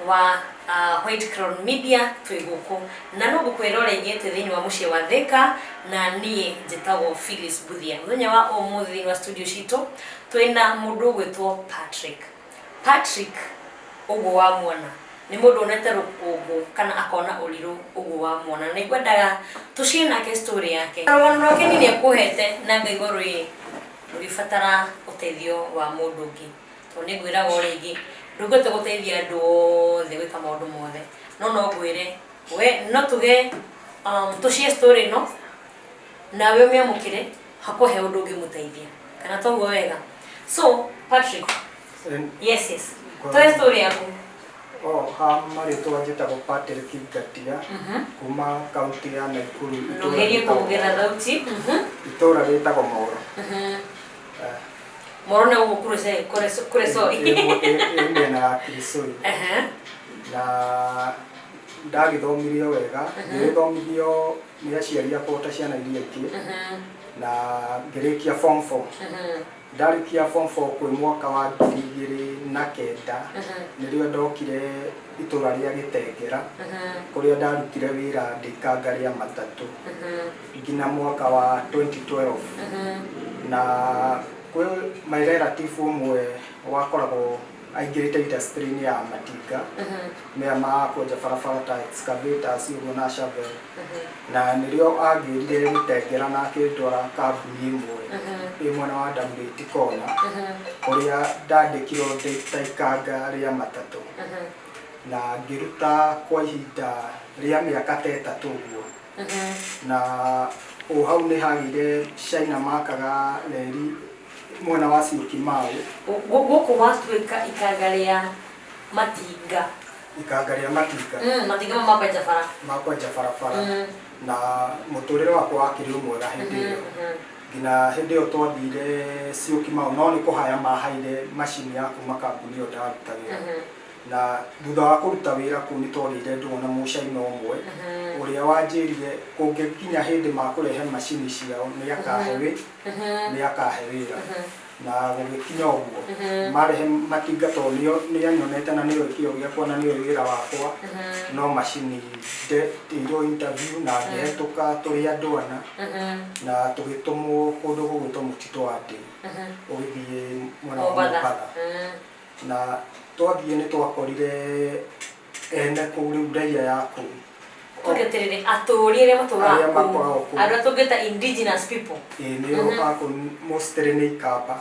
Wa White Crown Media twĩ gũkũ na no ngũkwĩra o rĩngĩ twĩ thĩinĩ wa mũciĩ wa Thĩka na niĩ njĩtagwo Phyllis Mbuthia. Mũthenya wa ũmũthĩ thĩinĩ wa studio citũ twĩna mũndũ ũgwĩtwo Patrick. Patrick ũguo wamuona nĩ mũndũ wonete rũkũngũ kana akona ũrirũ ũguo wamuona na nĩngwendaga tũshare nake story yake. Rũgano rwake niĩ nĩekũhete na ngaigua rwĩ rũgĩbatara ũteithio wa mũndũ ũngĩ. Tondũ nĩ ngwĩraga o rĩngĩ, ndũngĩhota gũteithia andũ othe gwĩka maũndũ mothe, no no ngwĩre we no tuge tũ share story ĩno, nawe ũmĩamũkĩre, hakwa he ũndũ ũngĩmũteithia. Kana toguo wega? So Patrick, yes, tũhe story yaku. Oh, ha marĩtwa njĩtagwo Patrick Ngatia kuma kaunti ya Nakuru itũũra Ndũgerie rĩtagwo kũngera Moro. thauti. Itũũra rĩtagwo Moro. Eh, Moro nĩ gũkũ Kuresoi. Ĩ mĩena ya Kirisoi. Na ndagĩthomire o wega, ngĩgĩthomithio nĩ aciari akwa ta ciana iria ingĩ na ngĩrĩkia form 4. Ndarĩkia form 4 kwĩ mwaka wa 2009 nĩrĩo ndokire itũra rĩa Gĩtengera kũrĩa ndarutire wĩra ndĩ ikanga rĩa matatũ nginya mwaka wa 2012. Na kwĩ my relative ũmwe wakoragwo aingĩrĩte industry-inĩ ya matinga maya ma kwenja barabara ta excavators ũguo na shovel, na nĩrĩo angĩrire Gĩtengera na akĩndwara kambuni ĩmwe ĩ mwena wa Dagoretti Corner kũrĩa ndandĩkirwo ndĩ ta ikanga rĩa matatũ na ngĩruta kwa ihinda rĩa mĩaka ta 3 ũguo. Na o hau nĩ hagĩire China makaga reri mwena wa Syokimau. Gũkũ gwatuĩka ikanga rĩa matinga. Ikanga rĩa matinga. Matinga ma kwenja bara. Ma kwenja barabara. Na mũtũrĩre wakwa wakĩrĩ o mwega hĩndĩ ĩyo. Nginya hĩndĩ ĩyo twathire Syokimau no nĩ kũhaya mahaire macini ya kuma kambuni ĩyo ndarutagĩra. Na thutha wa kũruta wĩra kũu nĩ twagĩire ndũgũ na mũcaina ũmwe ũrĩa wanjĩrire kũngĩkinya hĩndĩ makũrehe macini ciao nĩ akahe wĩ nĩ akahe wĩra. Na gũgĩkinya ũguo marehe matinga tondũ nĩo nĩanyonete na nĩoĩ kĩo gĩakwa na nĩoĩ wĩra wakwa no macini ndetĩirwo interview na ngĩhetũka tũrĩ andũ ana na tũgĩtũmwo kũndũ gũgwĩtwo mũtitũ wa Ndĩĩ ũgĩthiĩ mwena wa Mombatha. Mombatha. Na twathiĩ nĩ twakorire ene kũu rĩu raia ya kũu. Tuge atĩrĩrĩ, atũũri arĩa matũũraga Arĩa kũu, makoragwo kũu. andũ arĩa tũngĩta indigenous people. Ĩĩ nĩo a kũu mostly nĩ ikamba.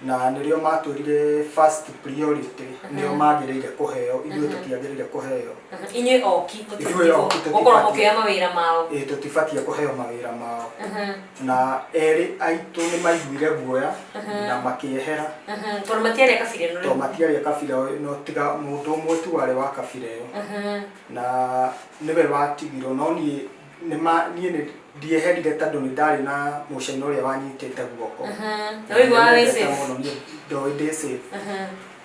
Na nĩrĩo matwĩrire first priority nĩo magĩrĩire kũheo, ithuĩ tũtiagĩrĩire kũheo. Inyuĩ oki Ithuĩ oki mũtibatiĩ gũkorwo tũtibatiĩ. mũkĩoya mawĩra mao. Ĩĩ tũtibatiĩ kũheo mawĩra mao. Na erĩ aitũ nĩ maiguire guoya na makĩehera. Tondũ matiarĩ a kabira ĩno Tondũ rĩu. matiarĩ a kabira ĩno tiga mũndũ ũmwe tu warĩ wa kabira ĩyo. Na nĩwe watigirwo no niĩ nĩma niĩ nĩ ndieherire tondũ nĩ ndarĩ na mũcaina ũrĩa wanyitĩte guoko. Na ũiguaga wĩ Nĩnyendete safe. mũno niĩ ndoĩ ndĩ safe.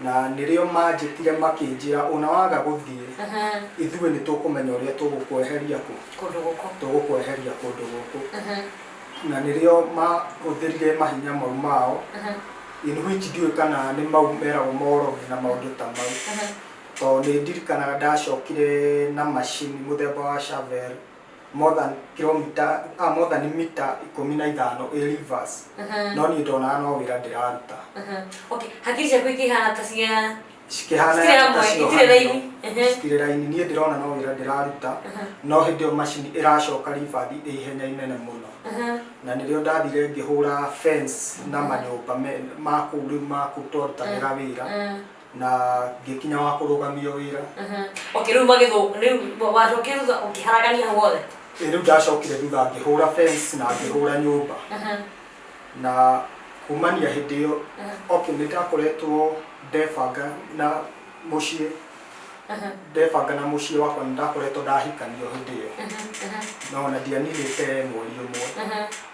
Na nĩrĩo manjĩtire makĩnjĩra ona waga gũthiĩ ithuĩ nĩ tũkũmenya ũrĩa tũgũkweheria kũ Kũndũ gũkũ. Tũgũkweheria kũndũ gũkũ. Na nĩrĩo mahũthĩrire mahinya mau mao in which ndiũĩ kana nĩ mau meragwo morogi na maũndũ ta mau. Tondũ nĩ ndirikanaga ndacokire na macini mũthemba wa shovel more than kilometer, ah, more than mita 15 ĩ reverse. No niĩ ndonaga no wĩra ndĩraruta. Okay, hakiri ciaku ikĩhana ta cia Cikĩhana Citirĩ ta hamwe, itirĩ ciohanio. raini. Citirĩ raini. Niĩ ndĩrona no wĩra ndĩraruta, no hĩndĩ ĩyo macini ĩracoka reverse ĩ ihenya inene mũno. Na nĩrĩo ndathire ngĩhũra fence na manyũmba ma kũu rĩu ma kũu twarutagĩra wĩra na ngĩkinya wa kũrũgamio wĩra. Okay, rĩu magĩthũ rĩu wacokire thutha ũkĩharagania hau hothe. Ĩ rĩu ndacokire thutha ngĩhũra fence na ngĩhũra nyũmba. Na kumania hĩndĩ ĩyo, okay, nĩ ndakoretwo ndebanga na mũciĩ ndebanga na mũciĩ wakwa nĩ ndakoretwo ndahikanio hĩndĩ ĩyo no ona ndianinĩte mweri ũmwe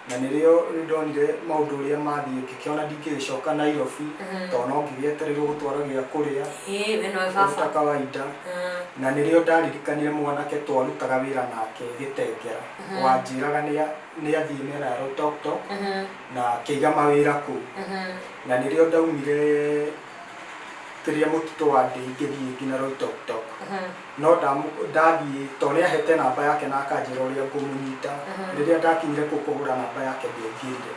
na nĩrĩo rĩu ndonire maũndũ ũrĩa mathiĩ ngĩkĩona ndingĩgĩcoka Nairobi tondũ no ngĩgĩetereirwo gũtwara gĩa kũrĩa Ĩĩ, we nowe ta baba. kawaida. Na nĩrĩo ndaririkanire mwanake twarutaga wĩra nake Gĩtengera wanjĩraga nĩ athiĩ mĩena ya Loitoktok na akĩiga mawĩra kũu. Na nĩrĩo ndaumire kĩrĩa mũtitũ wa Ndĩi ngĩthiĩ nginya Loitoktok. No ndathiĩ tondũ nĩ ahete namba yake na akanjĩra ũrĩa ngũmũnyita. Rĩrĩa ndakinyire kũu kũhũra namba yake ndĩaingĩrire.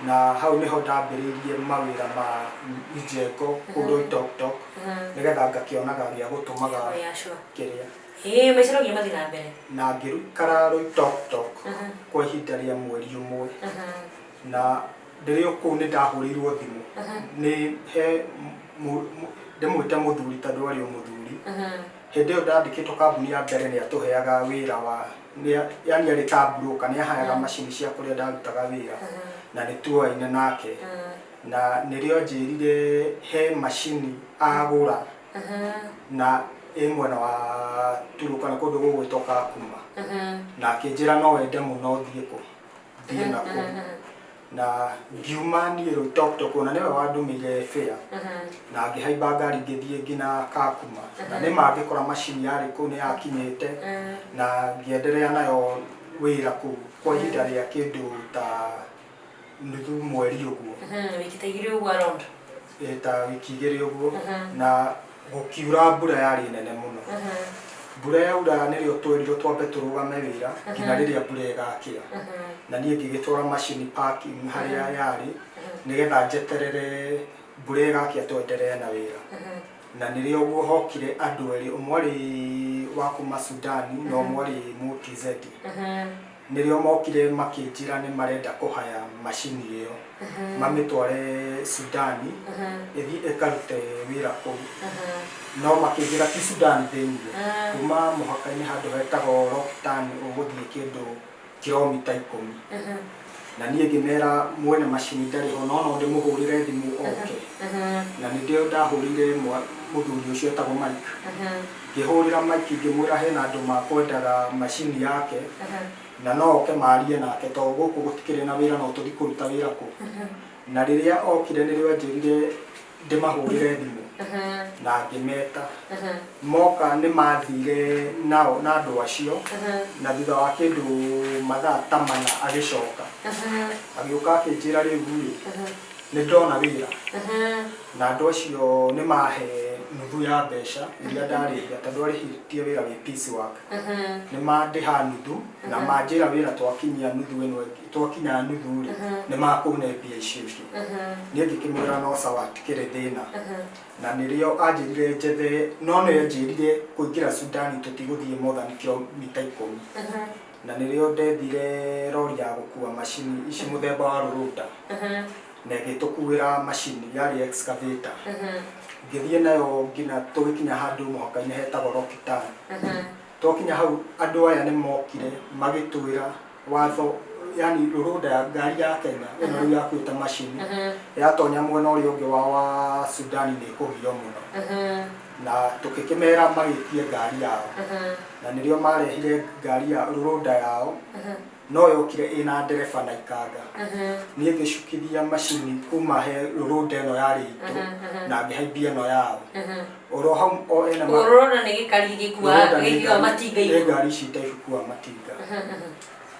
Na hau nĩho ndambĩrĩirie mawĩra ma mjengo kũu Loitoktok, nĩgetha ngakĩonaga gĩa gũtũmaga. Oh, yeah, sure. Kĩrĩa. Ĩĩ, maica no nginya mathiĩ na mbere. Na ngĩikara Loitoktok kwa ihinda rĩa mweri ũmwe. Na ndĩrĩ o kũu nĩ ndahũrĩirwo thimũ nĩ he ndĩmwĩte mũthuri tondũ arĩ o mũthuri. Hĩndĩ ĩyo ndandĩkĩtwo kambuni ya mbere, nĩ atũheaga wĩra wa yani arĩ ta broker, nĩ ahayaga macini cia kũrĩa ndarutaga wĩra, na nĩ tuoaine nake, na nĩrĩo anjĩrire he macini agũra na ĩ mwena wa Turukana, kũndũ gũgwĩtwo Kakuma, na akĩnjĩra no wende mũno thiĩ kũ thiĩ na kũu. Na ngiuma niĩ Loitoktok, ona nĩwe wandũmĩire fare, na ngĩhaimba ngari ngĩthiĩ nginya Kakuma, na nĩ mangĩkora macini yarĩ kũu nĩ yakinyĩte, na ngĩenderea nayo wĩra kũu kwa ihinda rĩa kĩndũ ta nuthu mweri ũguo. Wiki ta 2 ũguo around. Ĩ, ta wiki 2 ũguo. Na gũkiura mbura yarĩ nene mũno. Mbura yaura nĩrĩo twerirwo twambe tũrũgame wĩra nginya rĩrĩa mbura ĩgakĩa, na niĩ ngĩgĩtwara macini parking harĩa yarĩ nĩgetha njeterere mbura ĩgakĩa twenderee na wĩra. Na nĩrĩo ũguo hokire andũ erĩ, ũmwe arĩ wa kuma Sudani na ũmwe arĩ mũ TZ. Nĩrĩo mokire makĩnjĩra nĩ marenda kũhaya macini ĩyo mamĩtware Sudani ĩthiĩ ĩkarute wĩra kũu, no makĩnjĩra ti Sudani thĩiniĩ, kuma mũhaka-inĩ handũ hetagwo Rocktan ũgũthiĩ kĩndũ kilomita 10. Na niĩ ngĩmera mwene macini ndarĩ ho, no no ndĩmũhũrĩre thimũ oke. Na nĩndĩo ndahũrĩire mũthuri ũcio etagwo Mike. Ngĩhũrĩra Mike ngĩmwĩra hena andũ makwendaga macini yake na no oke marie nake, tondũ gũkũ gũtikĩrĩ na wĩra, no tũthiĩ kũruta wĩra kũ. Na rĩrĩa okire nĩrĩo anjĩrire ndĩmahũrĩre thimũ, na ngĩmeta. Moka nĩ mathire nao na andũ acio, na thutha wa kĩndũ mathaa ta 4 agĩcoka agĩũka akĩnjĩra rĩu rĩ nĩ ndona wĩra, na andũ acio nĩ mahe nuthu ya mbeca iria ndarĩhia, tondũ arĩhĩtie wĩra wĩ piece work. Nĩ mandĩha nuthu na manjĩra wĩra twakinyia nuthu ĩno ĩngĩ, twakinya nuthu rĩ nĩ makũne mbia icio ingĩ. Niĩ ngĩkĩmwĩra no sawa, tikĩrĩ thĩna. Na nĩrĩo anjĩrire njethe, no nĩ anjĩrire kũingĩra Sudani tũtigũthiĩ more than kilomita 10. Na nĩrĩo ndethire rori ya gũkua macini ici mũthemba wa rũrũnda, na ĩgĩtũkuĩra macini yarĩ excavator. Ngĩthiĩ nayo nginya tũgĩkinya handũ mũhaka-inĩ hetagwo Rokitan. Twakinya hau andũ aya nĩ mokire magĩtwĩra watho, yani rũrũnda ya ngari ya Kenya ĩno rĩu yakuĩte macini yatonya mwena ũrĩa ũngĩ wa Sudani nĩ ĩkũgio mũno. Na tũgĩkĩmera magĩtie ngari yao, na nĩrĩo marehire ngari ya rũrũnda yao, no yokire ĩna ndereba na ikanga. Niĩ ngĩcukithia macini kuma he rũrũnda ĩno yarĩ itũ na ngĩhaimbia ĩno yao oro hau o ena Ũrona nĩ gĩkari gĩkua rũrũnda nĩ gĩkua matinga nĩ igũrũ. Ngari ici itaikua matinga.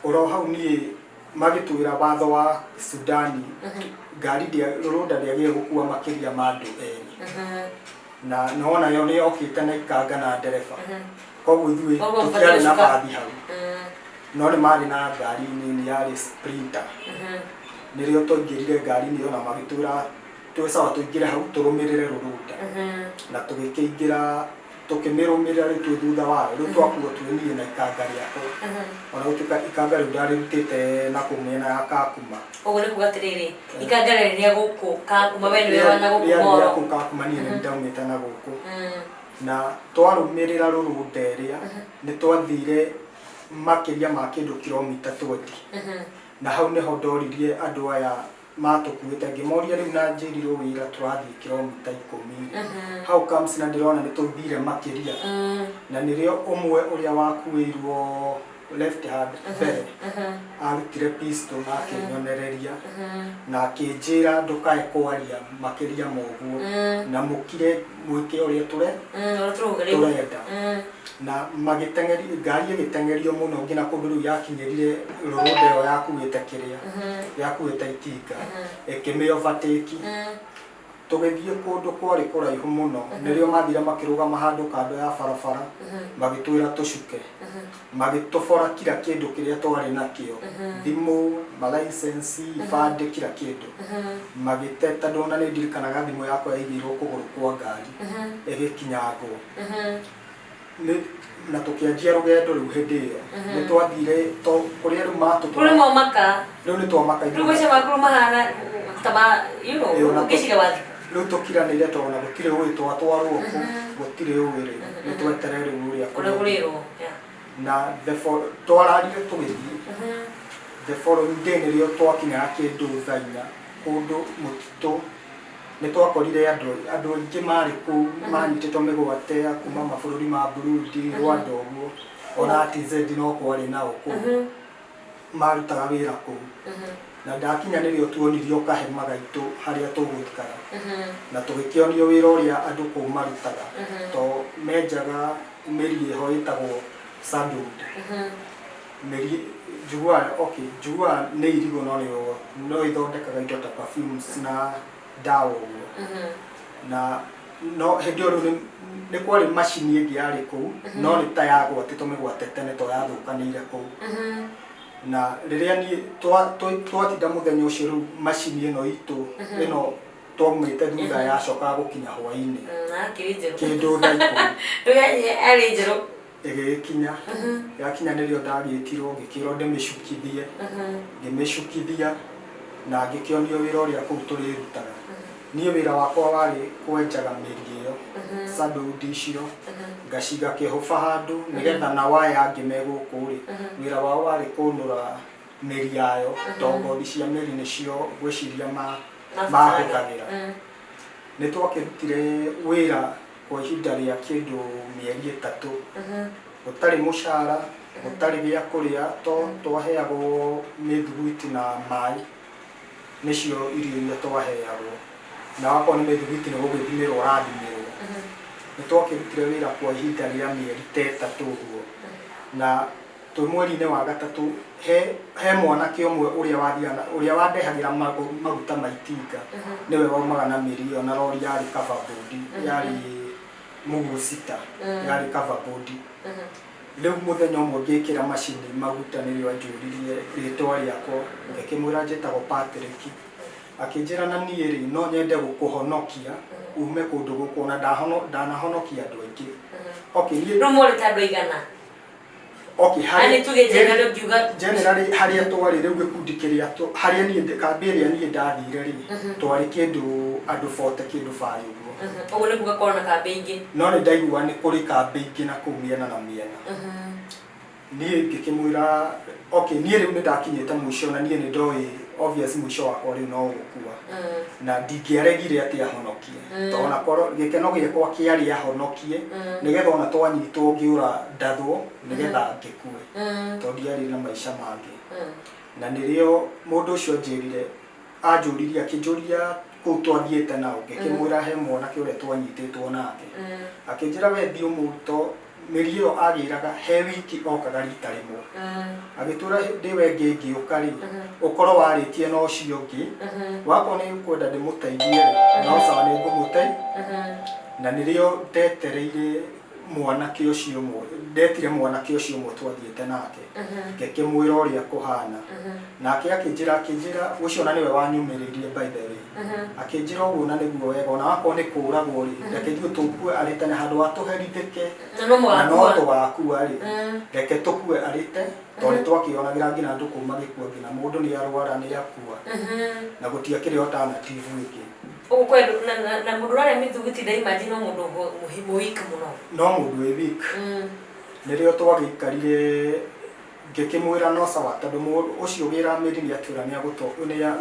Oro hau niĩ magĩtwĩra watho wa Sudani ngari rũrũnda ndĩagĩrĩire gũkua makĩria ma andũ erĩ, na nona yo nĩ yokĩte na ikanga na ndereba, koguo ithuĩ Koguo tũtiarĩ na mũbatiĩ bathi hau, no nĩ marĩ na ngari nini yarĩ Sprinter. Nĩrĩo twaingĩrire ngari-inĩ ĩyo na magĩtwĩra twĩ sawa tũingĩre hau tũrũmĩrĩre rũrũnda, na tũgĩkĩingĩra tũkĩmĩrũmĩrĩra. Rĩu twĩ thutha wayo, rĩu twakuo twĩ niĩ na ikanga rĩakwa, ona gũtuĩka ikanga rĩu ndarĩrutĩte na kũu mĩena ya Kakuma. Ũguo nĩ kuga atĩrĩrĩ, ikanga rĩrĩ rĩa gũkũ Kakuma, we nĩwe wa na gũkũ Rĩarĩ rĩa Moro. kũu Kakuma, niĩ nĩ ndaumĩte na gũkũ. Na twarũmĩrĩra rũrũnda ĩrĩa nĩ twathire makĩria ma kĩndũ kilomita 20, na hau nĩho ndoririe andũ aya matũkuĩte, ngĩmoria rĩu na njĩrirwo wĩra tũrathiĩ kilomita 10, how comes na ndĩrona nĩ tũthire makĩria? Na nĩrĩo ũmwe ũrĩa wakuĩirwo left hand mbere arutire pistol na akĩnyonereria na akĩnjĩra ndũkae kwaria makĩria ma ũguo na mũkire mwĩke ũrĩa tũre Ũrĩa tũrauga rĩu. Tũrenda. Na magĩteng'eri ngari ĩgĩteng'erio mũno nginya kũndũ rĩu yakinyĩrire rũrũnda ĩyo yakuĩte kĩrĩa yakuĩte itinga ĩkĩmĩ overtake. Tũgĩthiĩ kũndũ kwarĩ kũraihu mũno, nĩrĩo mathire makĩrũgama handũ kando ya barabara, magĩtwĩra tũcuke, magĩtũbora kila kĩndũ kĩrĩa twarĩ nakĩo, thimũ, malaisensi, ibandĩ, kila kĩndũ magĩte, tondũ ona nĩ ndirikanaga thimũ yakwa yaigĩirwo kũgũrũ kwa ngari ĩgĩkinyangwo. Na tũkĩanjia rũgendo rĩu. Hĩndĩ ĩyo nĩ twathire to kũrĩa rĩu Kũrĩ matũtwara. Mwamaka. Rĩu nĩ twamaka. Rĩu maica maku mahana ta ma Ĩyo na ũngĩciria wathi. Rĩu tũkiranĩire, tondũ ona gũtirĩ ũĩ twatwarwo kũ, gũtirĩ ũĩ rĩ, nĩ twetere rĩu ũrĩa ũrĩa kũrĩ. Kũrĩrwo. Na twararire tũgĩthiĩ. The following day nĩrĩo twakinyaga kĩndũ thaa 4 kũndũ mũtitũ. Nĩ twakorire andũ aingĩ marĩ kũu manyitĩtwo mĩgwate a kuma mabũrũri ma Burundi, Rwanda ũguo, ona TZ no kwarĩ nao kũu marutaga wĩra kũu. Na ndakinya nĩrĩo tuonirio kahema gaitũ harĩa tũgũikara, na tũgĩkĩonio wĩra ũrĩa andũ kũu marutaga, to menjaga mĩri ĩho ĩtagwo sandalwood. Mĩri njiguaga, okay, njiguaga nĩ irigũ, no nĩ no ithondekaga indo ta perfumes na ndawa ũguo. Na no hĩndĩ ĩyo rĩu nĩ kwarĩ macini ĩngĩ yarĩ kũu, no nĩ ta yagwatĩtwo mĩgwate tene to yathũkanĩire kũu. Na rĩrĩa niĩ twatinda mũthenya ũcio, rĩu macini ĩno itũ ĩno twaumĩte thutha yacokaga gũkinya hwainĩ. Na akĩrĩ njerũ. Kĩndũ thaa 10. Rĩu arĩ njerũ. Ĩgĩgĩkinya. Yakinya nĩrĩo ndagĩtirwo, ngĩkĩrwo ndĩmĩcukithie. Ngĩmĩcukithia na ngĩkĩonio wĩra ũrĩa kũu tũrĩrutaga. Niĩ wĩra wakwa warĩ kwenjaga mĩri ĩyo, sandalwood icio, ngaciga kĩhũba handũ nĩgetha na waya angĩ me gũkũ rĩ, wĩra wao warĩ kũnũra mĩri yayo, to ngothi cia mĩri nĩcio ngwĩciria mahũthagĩra. Nĩ twakĩrutire wĩra kwa ihinda rĩa kĩndũ mĩeri 3, gũtarĩ mũcara, gũtarĩ gĩa kũrĩa, to twaheagwo mĩthuguiti na maĩ, nĩcio irio iria twaheagwo. Na wakorwo nĩ mĩthuguiti nĩ gũgĩthimĩrwo ũrathimĩrwo. Nĩ twakĩrutire wĩra kwa ihinda rĩa mĩeri ta 3 ũguo, na twĩ mweri-inĩ wa gatatũ he mwanake ũmwe ũrĩa wathiaga ũrĩa wandehagĩra maguta ma itinga, nĩwe waumaga na mĩri ĩyo na rori yarĩ cover board, yarĩ mũguo cita, yarĩ cover board. Rĩu mũthenya ũmwe ngĩkĩra macini maguta, nĩrĩo anjũririe rĩtwa rĩakwa. Ngĩkĩmwĩra njĩtagwo Patrick. Akĩnjĩra, na niĩ rĩ, no nyende gũkũhonokia ume kũndũ gũkũ, ona ndanahonokia andũ aingĩ. Okay, niĩ Rĩu morĩ ta andũ aigana? Okay, Ani tuge generally ũngiuga. Generally harĩa twarĩ rĩu, gĩkundi kĩrĩa harĩa niĩ kambĩ ĩrĩa niĩ ndathire rĩ, twarĩ kĩndũ andũ 40 kĩndũ 5 ũguo. Ũguo nĩ kuga korwo na kambĩ ingĩ. No nĩ ndaigua nĩ kũrĩ kambĩ ingĩ na kũu mĩena na mĩena. Niĩ ngĩkĩmwĩra okay, niĩ rĩu nĩ ndakinyĩte mũico, na niĩ nĩ ndoĩ obvious mũico wakwa rĩu no gũkua, na ndingĩaregire atĩ ahonokie, tondũ ona korwo gĩkeno gĩakwa kĩarĩ ahonokie nĩgetha ona twanyitwo ngĩũra ndathwo nĩgetha ngĩkue, tondũ ndiarĩ na maica mangĩ. Na nĩrĩo mũndũ ũcio anjĩrire, anjũririe, akĩnjũria kũu twathiĩte nao. Ngĩkĩmwĩra he mwanake ũrĩa twanyitĩtwo nake. Akĩnjĩra we thiĩ ũmũto mĩri ĩyo agĩraga he wiki okaga rita rĩmwe. Agĩtwĩra hĩndĩ ĩyo ĩngĩ ĩngĩũka rĩ, ũkorwo warĩtie na ũcio ũngĩ, wakorwo nĩ ũkwenda ndĩmũteithie rĩ, no sawa, nĩ ngũmũte. Na nĩrĩo ndetereire mwanake ũcio ũmwe, ndetire mwanake ũcio ũmwe twathiĩte nake, ngĩkĩmwĩra ũrĩa kũhana. Nake akĩnjĩra ũcio na nĩwe wanyumĩrĩirie, by the way. Akĩnjĩra ũguo na nĩguo wega, ona wakorwo nĩ kũragwo rĩ, reke ithuĩ tũkue arĩ tene handũ wa tũherithĩke. Na no na no mũgakua. Tũgakua rĩ, reke tũkue arĩ te, tondũ nĩ twakĩonagĩra nginya andũ kũu magĩkua, nginya mũndũ nĩ arwara nĩ akua, na gũtiakĩrĩ alternative ĩngĩ. Ũguo kwendwo na mũndũ ũrarĩa mĩthuguiti, ndaimagine no mũndũ mũweak mũno. No mũndũ wĩ weak. Nĩrĩo twagĩikarire, ngĩkĩmwĩra no sawa, tondũ ũcio ũgĩra mĩri nĩ atwĩra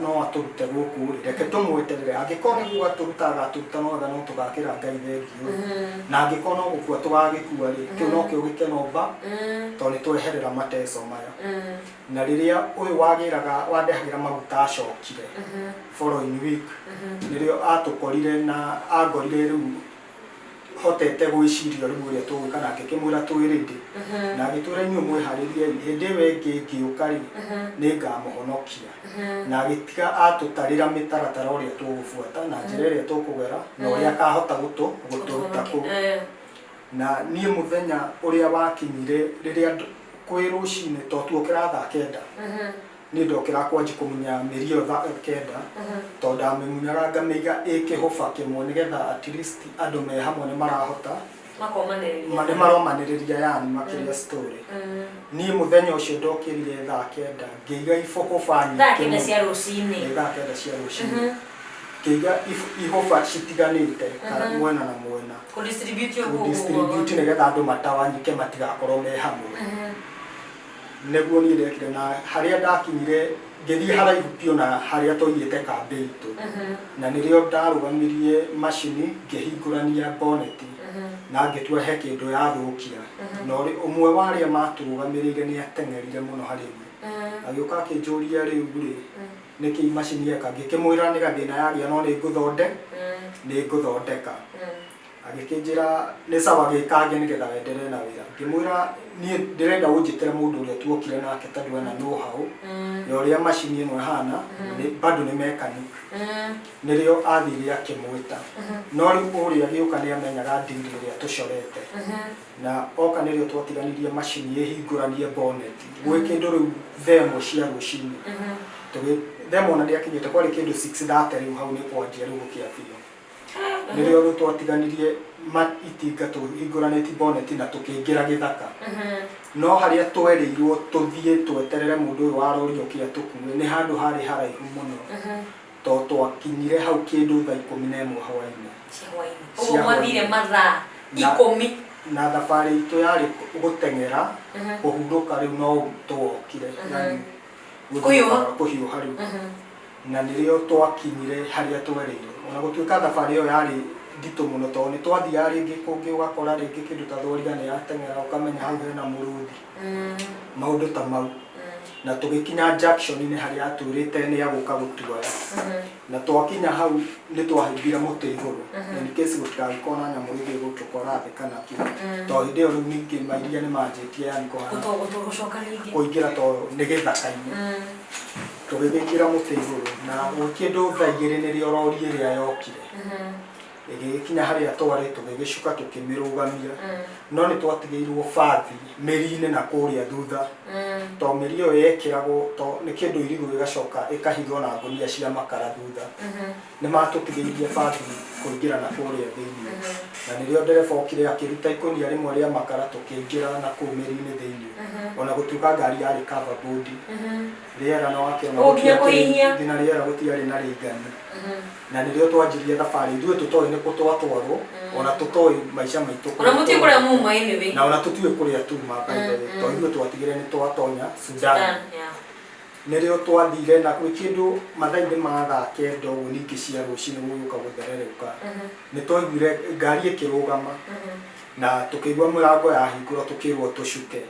no atũrute gũkũ rĩ, reke tũmweterere. Angĩkorwo nĩguo atũruta agatũruta, no wega, no tũgakĩra Ngai thengiũ. Na angĩkorwo no gũkua tũgagĩkua rĩ, kĩu nokĩo gĩkeno mba, tondũ nĩ tweherera mateso maya. Na rĩrĩa ũyũ wagĩraga wandehagĩra maguta acokire following week, nĩrĩo atũkorire na angorire rĩu. hotete gwĩciria rĩu ũrĩa tũgwĩka na ngĩkĩmwĩra twĩ ready na agĩtwĩra inyuĩ mwĩharĩriei hĩndĩ ĩyo ĩngĩ ĩngĩũka rĩ nĩ ngamũhonokia na agĩtiga atũtarĩra mĩtaratara ũrĩa tũgũbuata na njĩra ĩrĩa tũkũgera na ũrĩa akahota gũtũruta kũu. Na niĩ mũthenya ũrĩa wakinyire rĩrĩa kwĩ rũcinĩ to tuokĩra thaa 9, niĩ ndokĩra kwanji kũmunya mĩri ĩyo thaa 9, tondũ ndamĩmunyaga ngamĩiga ĩ kĩhũba kĩmwe nĩgetha at least andũ me hamwe nĩ marahota makomanĩrĩria. Nĩ maromanĩrĩria yani makĩria story. Niĩ mũthenya ũcio ndokĩrire thaa 9 ngĩiga ibũhũba thaa nyingĩ 9 mũno. Cia rũcinĩ? Nĩ thaa 9 cia rũcinĩ ngĩiga ihũba citiganĩte mwena na mwena. Kũdistribute ũguo ũguo. Distribute nĩgetha andũ matawanyike matigakorwo me hamwe. Nĩguo niĩ ndekire na harĩa ndakinyire ngĩthiĩ haraihu biũ na harĩa twaigĩte kambĩ itũ na nĩrĩo ndarũgamirie macini ngĩhingũrania boneti na ngĩtua he kĩndũ yathũkia na ũmwe wa arĩa matũrũgamĩrĩire nĩ ateng'erire mũno harĩ niĩ agĩũka akĩnjũria rĩu rĩ nĩkĩ macini eka ngĩkĩmwĩra nĩ gathĩna yagĩa no nĩ ngũthondeka. Agĩkĩnjĩra nĩ sawa gĩkange nĩgetha wenderee na wĩra. Ngĩmwĩra niĩ ndĩrenda ũnjĩtĩre mũndũ ũrĩa tuokire nake tondũ ena know-how ya ũrĩa macini ĩno ĩhana bado nĩ mechanic. Nĩrĩo athire akĩmwĩta no rĩu ũrĩa agĩũka nĩ amenyaga ndiri ĩrĩa tũcorete na oka nĩrĩo twatiganirie macini ĩhingũranie boneti gwĩ kĩndũ rĩu thaa 1 cia rũcinĩ thaa 1 ona ndĩakinyĩte kwarĩ kĩndũ 6:30 rĩu hau nĩ kwanjia rĩu gũkĩa biũ nĩrĩo rĩu twatiganirie itinga tũhingũranĩtie boneti na tũkĩingĩra gĩthaka no harĩa twerĩirwo tũthiĩ tweterere mũndũ ũyũ wa rori oke atũkue nĩ handũ harĩ haraihu mũno to twakinyire hau kĩndũ thaa 11 hwainĩ. Cia hwainĩ. Cia Ũguo mwathire hwainĩ. mathaa 10. Na thabarĩ itũ yarĩ gũteng'era kũhurũka rĩu no tuokire yani Kũhiũha. Kũhiũha rĩu na nĩrĩo twakinyire harĩa twerĩirwo ona gũtuĩka thabarĩ ĩyo yarĩ nditũ mũno tondũ nĩ twathiaga rĩngĩ kũngĩ ũgakora rĩngĩ kĩndũ ta thwariga nĩ yateng'era ũkamenya hau hena mũrũthi maũndũ ta mau na tũgĩkinya junction-inĩ harĩa atwĩrĩte nĩ agũka gũtuoya na twakinya hau nĩ twahaimbire mũtĩ igũrũ in case gũtigagĩkorwo na nyamũ ĩngĩ ĩgũtũkora thĩ kana kĩ tondũ hĩndĩ ĩyo rĩu ningĩ mairia nĩ manjĩtie yani kũhana Gũcoka rĩngĩ. Kũingĩra tondũ nĩ gĩthaka-inĩ tũgĩgĩkĩra mũtĩ igũrũ na gwĩ kĩndũ thaa 2 nĩrĩo rori ĩrĩa yokire ĩgĩgĩkinya harĩa twarĩ tũgĩgĩcuka tũkĩmĩrũgamia no nĩ twatigĩirwo bathi mĩri-inĩ na kũrĩa thutha to mĩri ĩyo yekĩragwo to nĩ kĩndũ irigũ ĩgacoka ĩkahithwo na ngũnia cia makara thutha nĩ matũtigĩirie bathi kũingĩra na kũrĩa thĩinĩ na nĩrĩo ndereba okire akĩruta ikũnia rĩmwe rĩa makara tũkĩingĩra na kũu mĩri-inĩ thĩinĩ ona gũtuĩka ngari yarĩ cover board rĩera no akĩona Ũguo nginya gũtiakĩrĩ- kũhihia. nginya rĩera gũtiarĩ na rĩiganu na nĩrĩo twanjirie thabarĩ ithuĩ tũtoĩ nĩ kũ twatwarwo ona tũtoĩ maica maitũ Ona mũtiĩ kũrĩa muma anyway. Na ona tũtiũĩ kũrĩa tuma by the way to ithuĩ twatigire nĩ twatonya Sudan. Sudan, yeah. Nĩrĩo twathire na gwĩ kĩndũ mathaa-inĩ ma thaa 9 ũguo ningĩ cia rũcinĩ gũgĩũka gũthererũka nĩ twaiguire ngari ĩkĩrũgama na tũkĩigua mũrango yahingũrwo tũkĩrwo tũcuke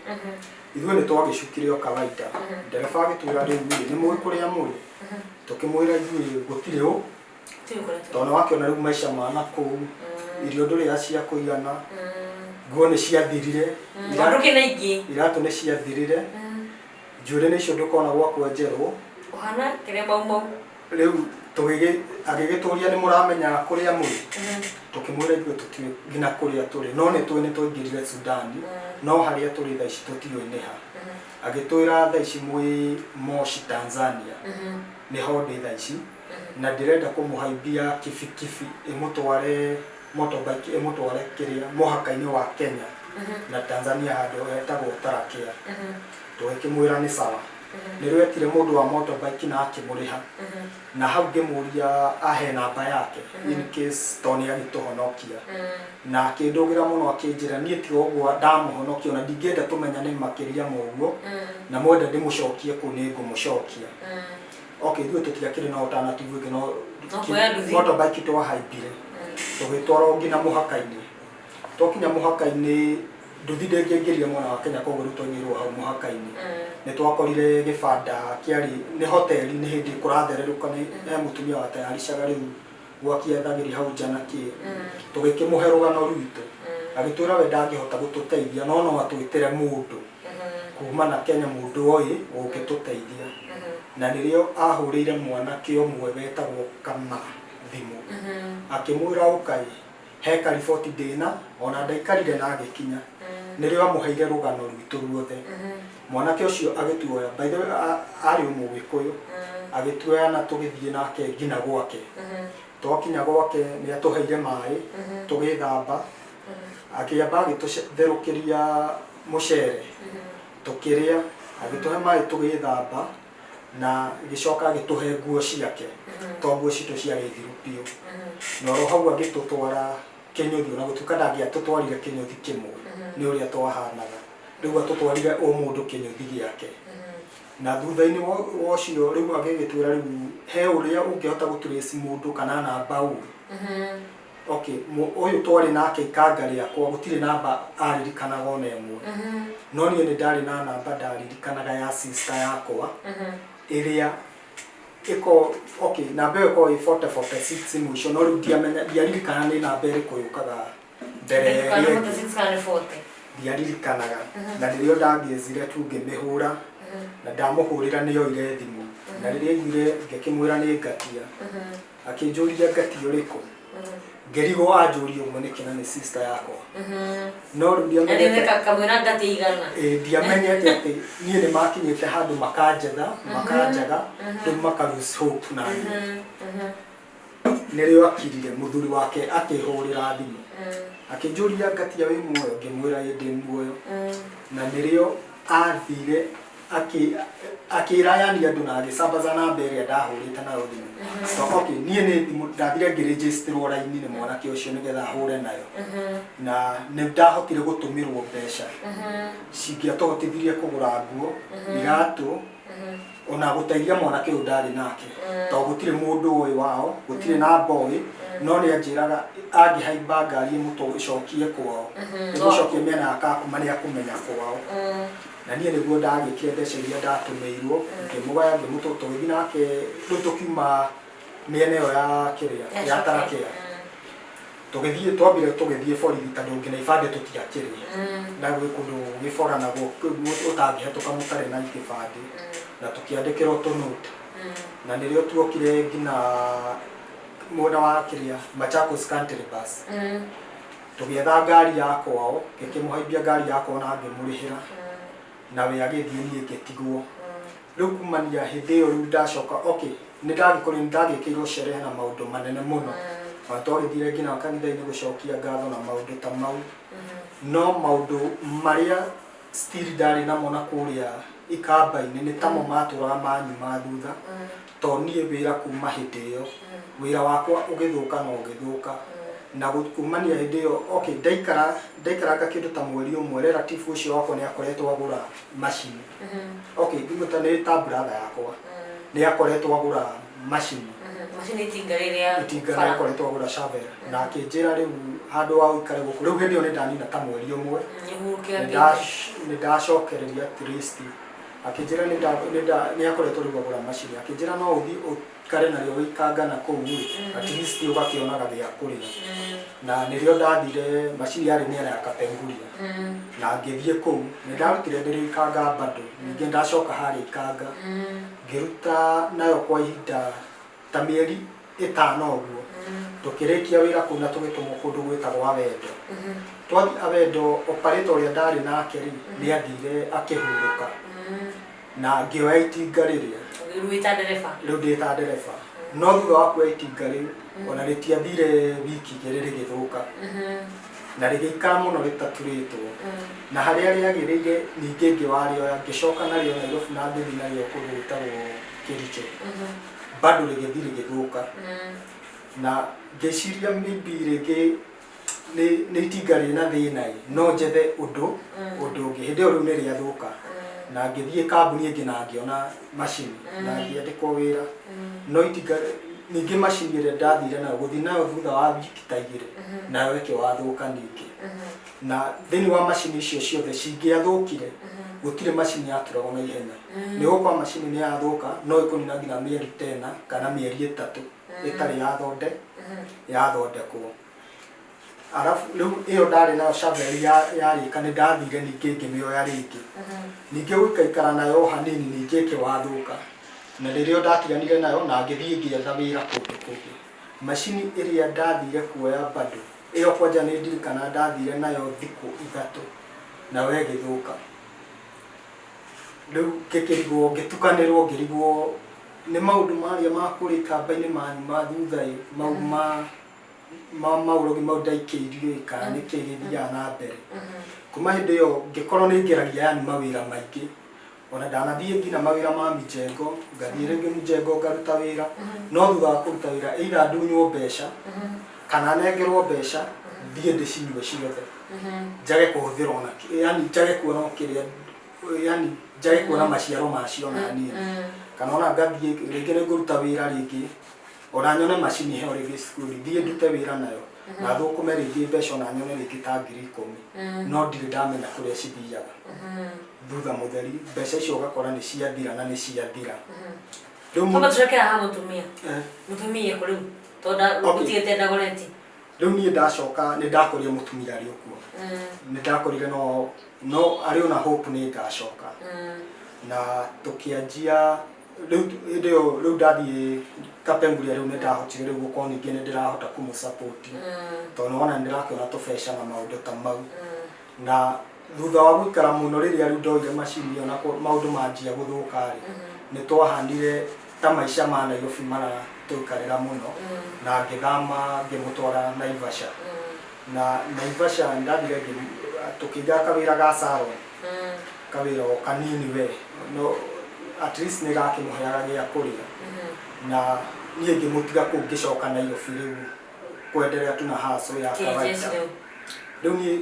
ithuĩ nĩ twagĩcukire o kawaida ndereba agĩtwĩra rĩu rĩ nĩ mũĩ kũrĩa mũrĩ tũkĩmwĩra ithuĩ gũtirĩ ũ Tiũĩ kũrĩa tũrĩ. Tondũ wakĩona rĩu maica ma na kũu irio ndũrĩa cia kũigana nguo nĩ ciathirire Ona ndũkĩna ingĩ. Iratũ nĩ ciathirire njuĩrĩ nĩ icio ndũkona gwa kwenjerwo. Ũhana kĩrĩa mau mau. Rĩu tũgĩgĩ agĩgĩtũria nĩ mũramenya kũrĩa mũrĩ tũkĩmwĩra ithuĩ tũtiũĩ nginya kũrĩa tũrĩ no nĩ tũĩ nĩ twaingĩrire Sudani no harĩa tũrĩ thaa ici tũtiũĩ nĩ ha agĩtwĩra thaa ici mwĩ Moshi Tanzania nĩho ndĩ thaa ici na ndĩrenda kũmũhaimbia kibikibi ĩmũtware motorbike ĩmũtware kĩrĩa mũhaka-inĩ wa Kenya na Tanzania handũ hetagwo Tarakea. Tũgĩkĩmwĩra nĩ sawa nĩ rwetire mũndũ wa motorbike na akĩmũrĩha na hau ngĩmũria ahe namba yake in case tondũ nĩ agĩtũhonokia na akĩndũgĩra mũno akĩnjĩra niĩ tiga ũguo ndamũhonokia ona ndingĩenda tũmenyane makĩria ma ũguo na mwenda ndĩmũcokie kũu nĩ ngũmũcokia. Okay, ithuĩ tũtiakĩrĩ na alternative ĩngĩ no No kuoya nduthi. Motorbike twahaimbire tũgĩtwarwo nginya mũhaka-inĩ twakinya mũhaka-inĩ nduthi ndĩngĩingĩrire mwena wa Kenya koguo rĩu twaigĩrwo hau mũhaka-inĩ nĩ twakorire gĩbanda kĩarĩ nĩ hoteli nĩ hĩndĩ kũrathererũka nĩ he mũtumia watayarishaga rĩu Gwakia thagiri hau nja na kĩ. Tũgĩkĩmũhe rũgano rwitũ, agĩtwĩra we ndangĩhota gũtũteithia, no no atwĩtĩre mũndũ kuma na Kenya, mũndũ oĩ ũngĩtũteithia. Na nĩrĩo ahũrĩire mwanake ũmwe wetagwo Kama thimũ, akĩmwĩra, "Ũkai, he kariboti ndĩna." Ona ndaikarire na agĩkinya, nĩrĩo amũheire rũgano rwitũ ruothe. Mwanake ũcio agĩtuoya, by the way arĩ ũmũgĩkũyũ, agĩtuoya na tũgĩthiĩ nake nginya gwake. Twakinya gwake nĩ atũheire maĩ tũgĩthamba, akĩamba agĩtũtherũkĩria mũcere tũkĩrĩa, agĩtũhe maĩ tũgĩthamba, na gĩcoka agĩtũhe nguo ciake to nguo citũ ciarĩ thiru biũ. Na oro hau agĩtũtwara kĩnyũthi, ona gũtuĩka ndangĩatũtwarire kĩnyũthi kĩmwe nĩ ũrĩa twahanaga, rĩu atũtwarire o mũndũ kĩnyũthi gĩake. Na thutha-inĩ wa ũcio rĩu agĩgĩtwĩra rĩu he ũrĩa ũngĩhota gũtrace mũndũ kana namba ũĩ. Okay, ũyũ twarĩ nake ikanga rĩakwa gũtirĩ namba aririkanaga ona ĩmwe, no niĩ nĩ ndarĩ na namba ndaririkanaga ya sister yakwa ĩrĩa ĩko, okay, namba ĩyo ĩkoragwo ĩ 4046 mũico, no rĩu ndiamenya, ndiaririkana nĩ namba ĩrĩkũ yũkaga mbere ya ĩrĩa ĩngĩ. Ndiaririkanaga, na rĩrĩa ndangĩcire tu ngĩmĩhũra, na ndamũhũrĩra nĩ oire thimũ, na rĩrĩa aiguire ngĩkĩmwĩra nĩ ngatia, akĩnjũria, "Ngatia ũrĩkũ?" Ngĩrigwo anjũria ũguo nĩkĩ na nĩ sister yakwa, no rĩu ndiamenyete. Kamwĩra ngati igana. Ĩ, ndiamenyete atĩ niĩ nĩ makinyĩte handũ makanjetha, makanjaga, rĩu maka lose hope na niĩ. Nĩrĩo akirire, mũthuri wake akĩhũrĩra thimũ akĩnjũria, "Ngatia wĩ muoyo?" Ngĩmwĩra, "Ĩ, ndĩ muoyo." Na nĩrĩo athire akĩra yani andũ na agĩcambaza namba ĩrĩa ndahũrĩte nayo thimũ. So, okay, niĩ nĩ thimũ ndathire ngĩregisterwo raini nĩ mwanake ũcio nĩgetha ahũre nayo, na nĩ ndahotire gũtũmĩrwo mbeca cingĩatũhotithirie kũgũra nguo, iratũ, ona gũteithia mwanake ũyũ ndarĩ nake, tondũ gũtirĩ mũndũ ũĩ wao, gũtirĩ namba ũĩ, no nĩ anjĩraga angĩhaimba ngari ĩmũcokie kwao, ĩmũcokie mĩena ya Kakuma, nĩ akũmenya kwao. Na niĩ nĩguo ndagĩkire mbeca iria ndatũmĩirwo, ngĩmũgaya, ngĩmũtũ, tũgĩthiĩ nake. Rĩu tũkiuma mĩena ĩyo ya kĩrĩa ya Tarakea, tũgĩthiĩ, twambire tũgĩthiĩ borithi, tondũ nginya ibandĩ tũtiakĩrĩ, na gwĩ kũndũ gĩboranagwo ũtangĩhetũka mũtarĩ na kĩbandĩ, na tũkĩandĩkĩrwo tũnote. Na nĩrĩo tuokire nginya mwena wa kĩrĩa Machakos Country Bus, tũgĩetha ngari ya kwao, ngĩkĩmũhaimbia ngari yakwa na ngĩmũrĩhĩra, na we agĩthiĩ, niĩ ngĩtigwo. Rĩu kumania hĩndĩ ĩyo rĩu ndacoka, okay, nĩ ndagĩkorire nĩ ndagĩkĩirwo sherehe na maũndũ manene mũno, ona twagĩthire nginya kanitha-inĩ gũcokia ngatho na maũndũ ta mau, no maũndũ marĩa still ndarĩ namo na kũrĩa ikamba-inĩ nĩ tamo matũraga manyuma thutha, to niĩ wĩra kuma hĩndĩ ĩyo wĩra wakwa ũgĩthũka na ũgĩthũka. Na kumania hĩndĩ ĩyo, okay, ndaikara ndaikaranga kĩndũ ta mweri ũmwe, relative ũcio wakwa nĩ akoretwo agũra macini. Okay, ngĩmwĩta nĩ ta brother yakwa, nĩ akoretwo agũra macini. Macini itinga rĩrĩa. Itinga, nĩ akoretwo agũra shovel, na akĩnjĩra rĩu handũ wa ũikare gũkũ, rĩu hĩndĩ ĩyo nĩ ndanina ta mweri ũmwe. Nĩ ndacokereria at least. Akĩnjĩra nĩ akoretwo rĩu agũra macini, akĩnjĩra no ũthiĩ ũikare narĩo wĩikanga na kũu rĩ, at least ũgakĩonaga gĩa kũrĩa. Na nĩrĩo ndathire, macini yarĩ mĩena ya Kapenguria, na ngĩthiĩ kũu, nĩ ndarutire ndĩrĩ ikanga bado. Ningĩ ndacoka harĩa ikanga, ngĩruta nayo kwa ihinda ta mĩeri 5 ũguo, tũkĩrĩkia wĩra kũu na tũgĩtũmwo kũndũ gwĩtagwo Awendo. Twathiĩ Awendo, operator ũrĩa ndarĩ nake rĩ, nĩ athire akĩhurũka, na ngĩoya itinga rĩrĩa. Rĩu wĩta ndereba. Rĩu ndĩ ta ndereba, no thutha wa kuoya itinga rĩu, ona rĩtiathire wiki 2 rĩgĩthũka, na rĩgĩikara mũno rĩtaturĩtwo na harĩa rĩagĩrĩire. Ningĩ ngĩwarĩoya, ngĩcoka narĩo Nairobi na ngĩthiĩ narĩo kũndũ gwĩtagwo Kericho, bado rĩgĩthiĩ rĩgĩthũka, na ngĩciria maybe rĩngĩ nĩ itinga rĩna thĩna ĩ, no njethe ũndũ ũngĩ. Hĩndĩ ĩyo rĩu nĩ rĩathũka, na ngĩthiĩ kambuni ĩngĩ na ngĩona macini na ngĩandĩkwo wĩra, no itinga ningĩ, macini ĩrĩa ndathire nayo, gũthiĩ nayo thutha wa wiki ta 2, nayo ĩkĩwathũka ningĩ. Na thĩinĩ wa macini icio ciothe cingĩathũkire, gũtirĩ macini yaturagwo na ihenya, nĩ gũkorwo macini nĩ yathũka no ĩkũnina nginya mĩeri tena kana mĩeri 3 ĩtarĩ yathonde. Yathondekwo, arabu rĩu ĩyo ndarĩ nayo shovel yarĩka, nĩ ndathire ningĩ ngĩmĩoya rĩngĩ. Ningĩ gũikaikara nayo hanini, ningĩ ĩkĩwathũka, na rĩrĩa ndatiganire nayo na ngĩthiĩ ngĩetha wĩra kũndũ kũngĩ. Macini ĩrĩa ndathire kuoya bado ĩyo kwanja nĩ ndirikana ndathire nayo thikũ 3 nayo ĩgĩthũka. Rĩu ngĩkĩrigwo, ngĩtukanĩrwo, ngĩrigwo nĩ maũndũ marĩa ma kũrĩa ikamba-inĩ manyu ma thutha ĩ mau ma maũrogi mau ndaikĩirio ĩ, kana nĩkĩ gĩthiaga na mbere. Kuma hĩndĩ ĩyo ngĩkorwo nĩ ngeragia yani mawĩra maingĩ, ona ndanathiĩ nginya mawĩra ma mijengo, ngathiĩ rĩngĩ mjengo ngaruta wĩra, no thutha wa kũruta wĩra either ndunywo mbeca kana nengerwo mbeca thiĩ ndĩcinyue ciothe, njage kũhũthĩra ona yani njage kuona o kĩrĩa, yani njage kuona maciaro macio ona hanini. Kana ona ngathiĩ rĩngĩ nĩ ngũruta wĩra rĩngĩ, ona nyone macini heo rĩngĩ cukuru, thiĩ ndute wĩra nayo na thũkũme rĩngĩ mbeca, ona nyone rĩngĩ ta 10,000, no ndirĩ ndamenya kũrĩa cithiaga. Thutha mũtheri mbeca icio ũgakora nĩ ciathira na nĩ ciathira rĩu. Twamba tũcokera ha mũtumia. Mũtumia kũ rĩu tondũ ũtigĩte Dagoretti? Rĩu niĩ ndacoka nĩ ndakorire mũtumia arĩ okuo. Nĩ ndakorire no arĩ ona hope nĩ ngacoka na tũkĩanjia rĩu. Hĩndĩ ĩyo rĩu ndathiĩ Kapenguria, rĩu nĩ ndahotire rĩu gũkorwo ningĩ nĩ ndĩrahota kũmũ-support, tondũ nĩ wona nĩ ndĩrakĩona tũbeca na maũndũ ta mau. Na thutha wa gũikara mũno, rĩrĩa rĩu ndoire macini ĩyo na maũndũ manjia gũthũka rĩ, nĩ twahanire ta maica ma Nairobi maratũikarĩra mũno, na ngĩthama ngĩmũtwara Naivasha. Na Naivasha ndathire tũkĩiga kawĩra ga salon, kawĩra o kanini we, no at least nĩ gakĩmũheaga gĩa kũrĩa, na niĩ ngĩmũtiga kũu, ngĩcoka Nairobi rĩu kwendelea tu na hustle ya kĩjeci kawaida. Rĩu Rĩu niĩ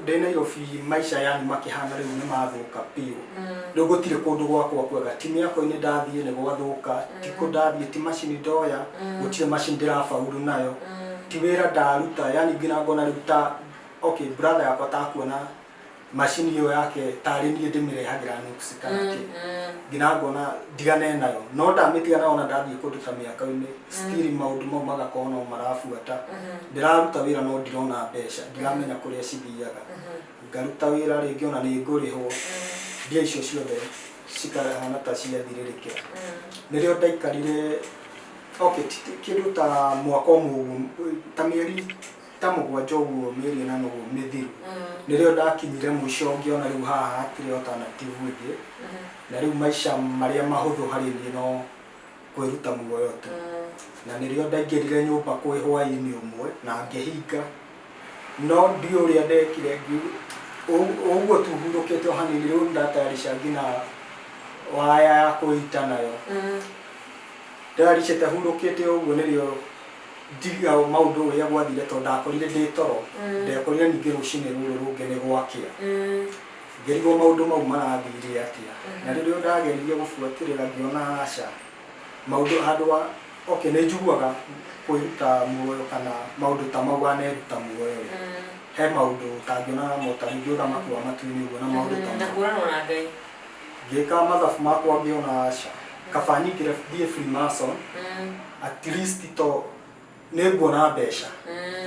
ndĩ Nairobi, maica yani makĩhana rĩu nĩ mathũka biũ. Rĩu gũtirĩ kũndũ gwakwa kwega, ti mĩako-inĩ ndathiĩ nĩ gwathũka, ti kũ ndathiĩ, ti macini ndoya, gũtirĩ macini ndĩrabauru nayo, ti wĩra ndaruta, yani nginya ngona rĩu ta okay brother yakwa takuona macini ĩyo yake tarĩ niĩ ndĩmĩrehagĩra nuksi kana kĩ, nginya ngona ndigane nayo. No ndamĩtiga nayo, ona ndathiĩ kũndũ ta mĩaka-inĩ, still maũndũ mau magakorwo no marabuata. Ndĩraruta wĩra no ndirona mbeca, ndiramenya kũrĩa cithiaga. Ngaruta wĩra rĩngĩ ona nĩ ngũrĩhwo, mbia icio ciothe cikahana ta ciathirĩrĩkĩra. Nĩrĩo ndaikarire okay kĩndũ ta mwaka ũmwe ũguo, ta mĩeri ta 7 ũguo, mĩeri 8 ũguo mĩthiru, nĩrĩo ndakinyire mũico ngĩona rĩu haha hatirĩ alternative ĩngĩ, na rĩu maica marĩa mahũthũ harĩ niĩ no kwĩruta muoyo tu. Na nĩrĩo ndaingĩrire nyũmba kwĩ hwaĩ-inĩ ũmwe na ngĩhinga, no ndiũ ũrĩa ndekire, ũguo tu hurũkĩte o hanini, rĩu ndatayarisha nginya waya ya kwĩita nayo, ndayaricĩte hurũkĩte ũguo, nĩrĩo ndiga maũndũ ũrĩa gwathire, tondũ ndakorire ndĩ toro, ndekorire ningĩ rũcinĩ rũrũ rũngĩ nĩ gwakĩa, ngĩrigwo maũndũ mau marathire atĩa. Na rĩrĩa ndageririe gũbuatĩrĩra, ngĩona aca, maũndũ handũ wa okay nĩ njiguaga kwĩruta muoyo kana maũndũ ta mau, waneruta muoyo rĩ, he maũndũ ũtangĩona mo, ta rĩngĩ ũthamaki wa matu-inĩ ũguo na maũndũ ta na mau. Kũranwo na Ngai. Ngĩka mathabu makwa, ngĩona aca, kaba nyingĩre thiĩ Freemason, at least to nĩ nguona mbeca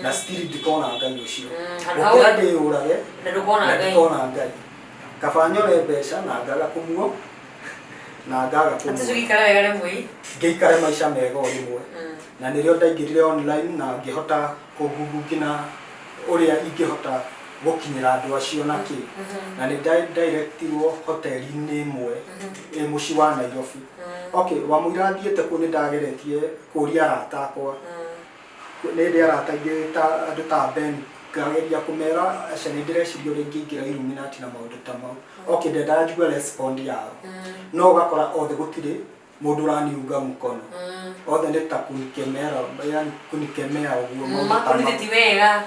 na still ndikona Ngai ũcio. Handũ hau gũkĩra ndĩyũrage na ndũkona na Ngai. Ndikona Ngai, kaba nyone mbeca na ngaga kũmuo na ngaga atĩ kũmuo. Tũgĩikara wega rĩmwe. Ngĩikare maica mega o rĩmwe. Na nĩrĩo ndaingĩrire online na ngĩhota kũgugu nginya ũrĩa ingĩhota gũkinyĩra andũ acio na kĩ, na nĩ directirwo hoteli-inĩ ĩmwe ĩ mũciĩ wa Nairobi. Okay, wamũira thiĩte kũu, nĩ ndageretie kũria arata akwa, nĩ ndĩ arata aingĩ ta andũ ta Ben, ngageria kũmera aca, nĩ ndĩreciria ũrĩa ingĩingĩra Illuminati na maũndũ ta mau. Okay, ndendaga njigue respond yao, no ũgakora othe gũtirĩ mũndũ ũraniunga mkono, othe nĩ ta kunikemera, yani kunikemea ũguo, maũndũ ta mau. Makunithĩ ti wega.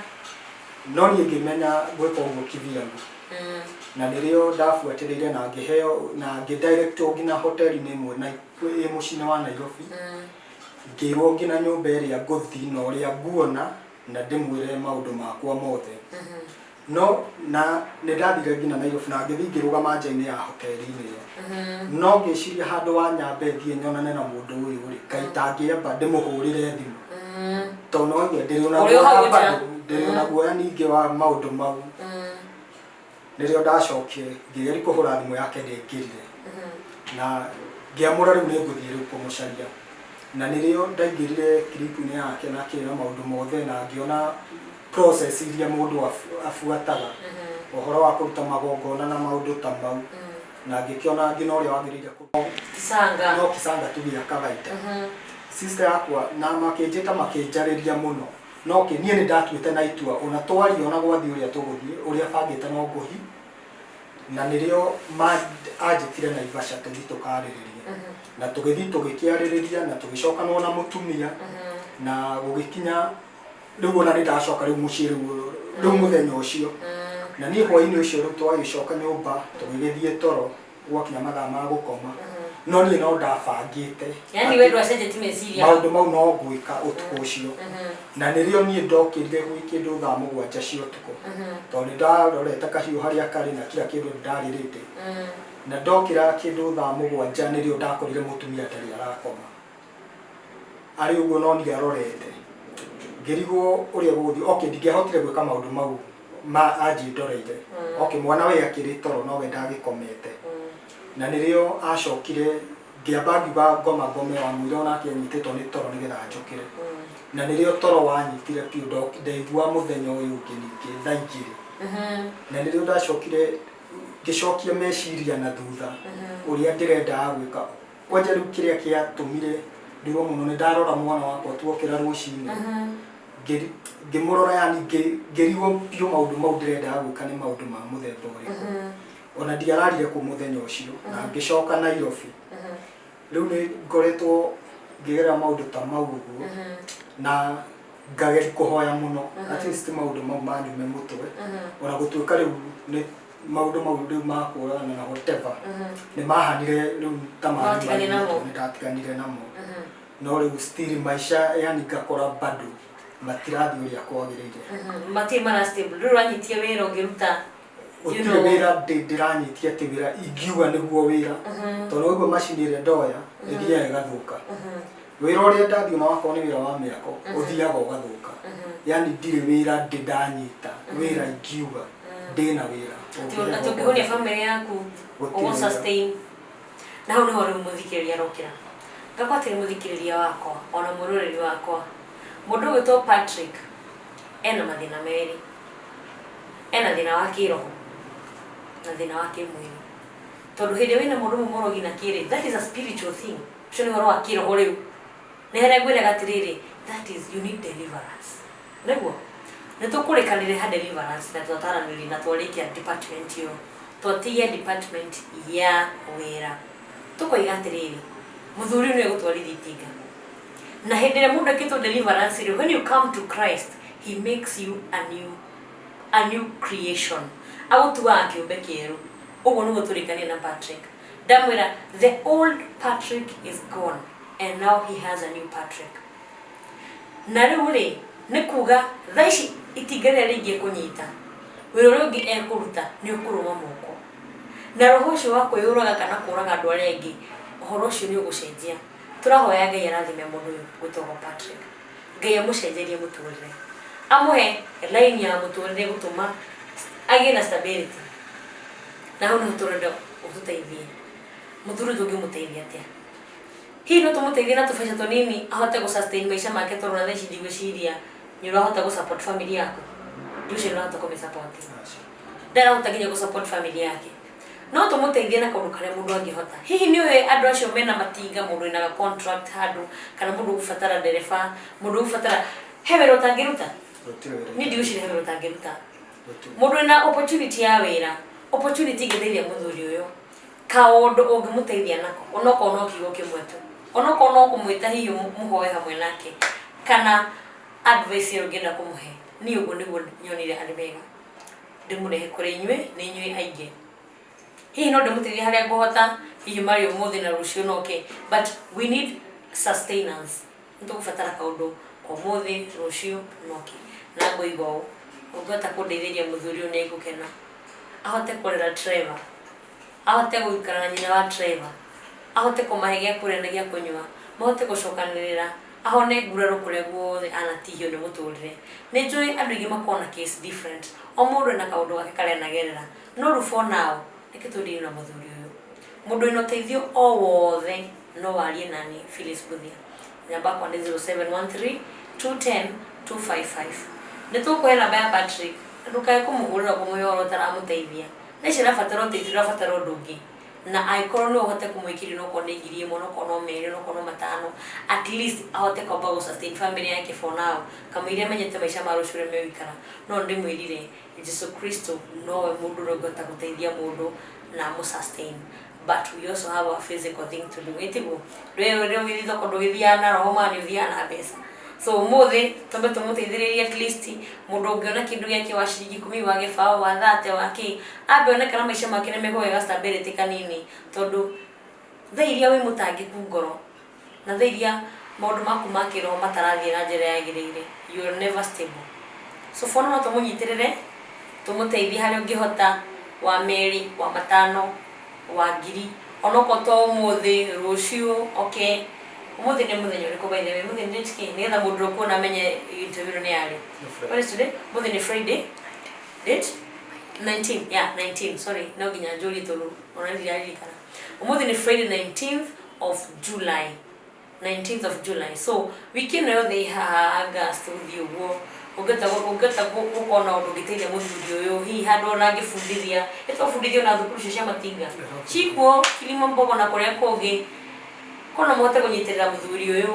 No niĩ ngĩmenya gwĩka ũguo kivyangu, na nĩrĩo ndabuatĩrĩire na ngĩheo na ngĩdirectwo nginya hoteli-inĩ ĩmwe na ĩ mũciĩ-inĩ wa Nairobi. Ngĩrwo nginya nyũmba ĩrĩa ngũthiĩ na ũrĩa nguona na ndĩmwĩre maũndũ makwa mothe. No na nĩ ndathire nginya Nairobi na ngĩthiĩ ngĩrũgama nja-inĩ ya hoteli-inĩ ĩyo, no ngĩciria handũ wa nyambe thiĩ nyonane na mũndũ ũyũ rĩ, kaĩ itangĩamba ndĩmũhũrĩre thimũ. Tondũ no igua ndĩrĩ ona Ũrĩ o hau guoya nja. bado, ndĩrĩ ona guoya ningĩ wa maũndũ mau. Nĩrĩo ndacokire ngĩgeria kũhũra thimũ yake, ndĩngĩrire, na ngĩamũra rĩu nĩ ngũthiĩ rĩu kũmũcaria. Na nĩrĩo ndaingĩrire clip-inĩ yake na kĩra maũndũ mothe, na ngĩona process iria mũndũ abuataga, ũhoro wa kũruta magongona na maũndũ ta mau, na ngĩkĩona ngina ũrĩa wagĩrĩire Kisanga. No kisanga tu gĩa kawaida. Sister yakwa na makĩnjĩta, makĩnjarĩria mũno, no kĩ niĩ nĩ ndatuĩte na itua, ona twaria, ona gwathiĩ ũrĩa tũgũthiĩ, ũrĩa bangĩte no ngũhi. Na nĩrĩo anjĩtire Naivasha tũthiĩ tũkarĩrĩrie, na tũgĩthiĩ tũgĩkĩarĩrĩria na tũgĩcokanwo na mũtumia, na gũgĩkinya rĩu ona nĩ ndacoka rĩu mũciĩ rĩu mũthenya ũcio. Na niĩ hwaĩ-inĩ ũcio rĩu twagĩcoka nyũmba, tũgĩgĩthiĩ toro, gwakinya mathaa ma gũkoma, no niĩ no ndabangĩte Yani we ndwacenjetie meciria. Maũndũ mau no ngwĩka ũtukũ ũcio. Na nĩrĩo niĩ ndokĩrire gwĩ kĩndũ thaa 7 cia ũtukũ, tondũ nĩ ndarorete kahiũ harĩa karĩ na kila kĩndũ ndarĩ ready. Na ndokĩra kĩndũ thaa 7, nĩrĩo ndakorire mũtumia ndarĩ arakoma, arĩ ũguo nonire arorete. Ngĩrigwo ũrĩa gũgũthiĩ. Okay, ndingĩahotire gwĩka maũndũ mau ma anjĩndoreire. Okay, mwana we akĩrĩ toro, nowe ndagĩkomete. Na nĩrĩo acokire, ngĩamba ngiuga ngoma ngome wa mũira onake anyitĩtwo nĩ toro nĩgetha njũkĩre. Na nĩrĩo toro wanyitire biũ, ndaigua mũthenya ũyũ ũngĩ ningĩ thaa 2. Na nĩrĩo ndacokire ngĩcokia meciria na thutha ũrĩa ndĩrendaga gwĩka. Kwanja rĩu kĩrĩa kĩatũmire ndirwo mũno, nĩ ndarora mwana wakwa tuokĩra rũcinĩ, ngĩmũrora, yani ngĩrigwo biũ maũndũ mau ndĩrendaga gwĩka nĩ maũndũ ma mũthemba ũrĩkũ. Ona ndiararire kũu mũthenya ũcio na ngĩcoka Nairobi. Rĩu nĩ ngoretwo ngĩgerera maũndũ ta mau ũguo, na ngageria kũhoya mũno at least maũndũ mau manyume mũtwe, ona gũtuĩka rĩu nĩ maũndũ mau rĩu ma kũragana na whatever nĩ mahanire rĩu ta Watiganire namo. Nĩ ndatiganire namo, no rĩu still maica, yani ngakora bado matirathiĩ ũrĩa kwagĩrĩire. Matirĩ mara stable. Rĩu ũranyitia wĩra ũngĩruta? You Gũtirĩ wĩra ndĩranyitia atĩ wĩra ingiuga nĩguo wĩra, tondũ ũguo macini ĩrĩa ndoya ĩthiaga ĩgathũka. Wĩra ũrĩa ndathiĩ, ona wakorwo nĩ wĩra wa mĩako, ũthiaga ũgathũka. Yani ndirĩ wĩra ndĩ ndanyita wĩra ingiuga ndĩna wĩra. Atĩ ũngĩhũnia family yaku. Gũtirĩ Ũgũ wĩra. Sustain na hau nĩho rĩu mũthikĩrĩria arokĩra. Ngakwa atĩrĩ, mũthikĩrĩria wakwa ona mwĩroreri wakwa, mũndũ ũgwĩtwo Patrick ena mathĩna merĩ: ena thĩna wa kĩroho na thĩna wa kĩmwĩrĩ. Tondũ hĩndĩ ĩrĩa wĩna mũndũ ũmwe mũrogi na kĩrĩ, that is a spiritual thing, ũcio nĩ ũhoro wa kĩroho. Rĩu nĩ harĩa ngwĩraga atĩrĩrĩ, that is, you need deliverance. Nĩguo nĩ tũkũrĩkanĩre ha deliverance na twataranĩria na twarĩkia department ĩyo, twatigia department ya wĩra, tũkoiga atĩrĩrĩ, mũthuri nĩwe gũtwarithia itinga. Na hĩndĩ ĩrĩa mũndũ ekĩtwo deliverance rĩ, when you come to Christ, he makes you a new creation, agũtuaga kĩũmbe kĩerũ. Ũguo nĩguo tũrĩkania na Patrick. Ndamwĩra the old Patrick is gone and now he has a new Patrick. Na rĩu rĩ, nĩ kuga thaa ici itinga rĩrĩa rĩngĩ ekũnyita, wĩra ũrĩa ũngĩ ekũruta nĩ ũkũrũma moko, na roho ũcio wa kwĩyũraga kana kũraga andũ arĩa angĩ, ũhoro ũcio nĩ ũgũcenjia. Tũrahoya Ngai arathime mũndũ ũyũ gwĩtagwo Patrick. Ngai amũcenjerie mũtũrĩre, amũhe line ya mũtũrĩre gũtũma agĩe na stability. Na hau nĩho tũrenda ũtũteithie. Mũthuri ũyũ tũngĩmũteithia atĩa? Hihi no tũmũteithie na tũbeca tũnini ahote gũ sustain maica make? Tondũ na thaa ici ndigwĩciria nĩ ũrahota gũ support family yaku. Ndiũcio nĩ ũrahota kũmĩ support, ndarahota nginya gũ support family yake. No tũmũteithie na kaũndũ karĩa mũndũ angĩhota. Hihi nĩ ũĩ andũ acio mena matinga, mũndũ wĩna ga contract handũ, kana mũndũ ũgũbatara ndereba, mũndũ ũgũbatara, he wĩra ũtangĩruta? Gũtirĩ wĩra. Niĩ ndigwĩciria he wĩra ũtangĩruta. Gũtirĩ. Mũndũ wĩna opportunity ya wĩra, opportunity ĩngĩteithia mũthuri ũyũ, kaũndũ ũngĩmũteithia nako, onokorwo no kiugo kĩmwe tu, onokorwo no kũmwĩta hihi mũhoe hamwe nake, kana advice ĩrĩa ũngĩenda kũmũhe. Niĩ ũguo nĩguo nyonire arĩ wega ndĩmũrehe kũrĩ inyuĩ. Nĩ inyuĩ aingĩ, hihi no ndĩmũteithie harĩa ngũhota, hihi marĩ ũmũthĩ na rũciũ noke, but we need sustenance. Nĩ tũgũbatara kaũndũ ka ũmũthĩ, rũciũ noke. Na ngũiga ũũ, ũngĩhota kũndeithĩria mũthuri ũyũ, nĩ ngũkena ahote kũrera Trevor, ahote gũikara na nyina wa Trevor, ahote kũmahe gĩa kũrĩa na gĩa kũnyua, mahote gũcokanĩrĩra. Ahone nguraro kũrĩa guothe anatihio nĩ mũtũrĩre. Nĩ njũĩ andũ aingĩ makoragwo na case different. O mũndũ ena kaũndũ gake karĩa anagerera. No rĩu for now, reke tũdeal na mũthuri ũyũ. Mũndũ wĩna ũteithio o wothe no warie nani Phyllis Mbuthia. Namba yakwa nĩ 0713 210 255. Nĩ tũkũhe namba ya Patrick. Na ndũkae kũmũhũrĩra ũkũmũhe ũhoro ũtaramũteithia. Thaa ici arabatara ũteithio, ndarabatara ũndũ ũngĩ. Na angĩkorwo no ũhote kũmwĩkĩria onokorwo nĩ 1000, onokorwo no 2, onokorwo no 5, at least ahote kwamba gũ sustain family yake for now. Kamũira amenyete maica ma rũciũ ũrĩa megũikara. No ndĩmwĩrire Jesu Kristo nowe mũndũ ũrĩa ũngĩhota gũteithia mũndũ na amũ sustain. But we also have a physical thing to do. Ĩtiguo? Rĩu ũgĩthiĩ thoko ndũgĩthiaga na roho ma nĩ ũthiaga na mbeca. So ũmũthĩ twambe tũmũteithĩrĩrie at least mũndũ ũngĩona kĩndũ gĩake wa ciringi 10, wa gĩbaũ, wa 30, wa kĩ, ambe one kana maica make nĩ mekũgĩa ga stability kanini, tondũ thaa iria wĩ mũtangĩku ngoro na thaa iria maũndũ maku ma kĩroho matarathiĩ na njĩra yagĩrĩire, you are never stable. So for now no tũmũnyitĩrĩre, tũmũteithie harĩa ũngĩhota, wa 2, wa 5, wa 1000, onokorwo to ũmũthĩ, rũciũ, okay. Ũmũthĩ nĩ mũthenya ũrĩkũ by the way? Ũmũthĩ nĩ date kĩ? Nĩgetha mũndũ ũrĩa ũkuona amenye interview ĩno nĩ yarĩ. What is today? Ũmũthĩ nĩ Friday. Date? 19. Yeah, 19. Sorry, no nginya njũrie tondũ ona ndiraririkana. Ũmũthĩ nĩ Friday 19th of July. 19th of July. So wiki ĩno yothe ĩ haha August gũthiĩ ũguo, ũngĩhota gũkorwo na ũndũ ũngĩteithia mũthuri ũyũ, hihi handũ ona angĩbundithia, nĩtwabundithio na thukuru icio cia matinga cikuo Kilima Mbogo na kũrĩa kũngĩ, korwo no mũhote kũnyitĩrĩra mũthuri ũyũ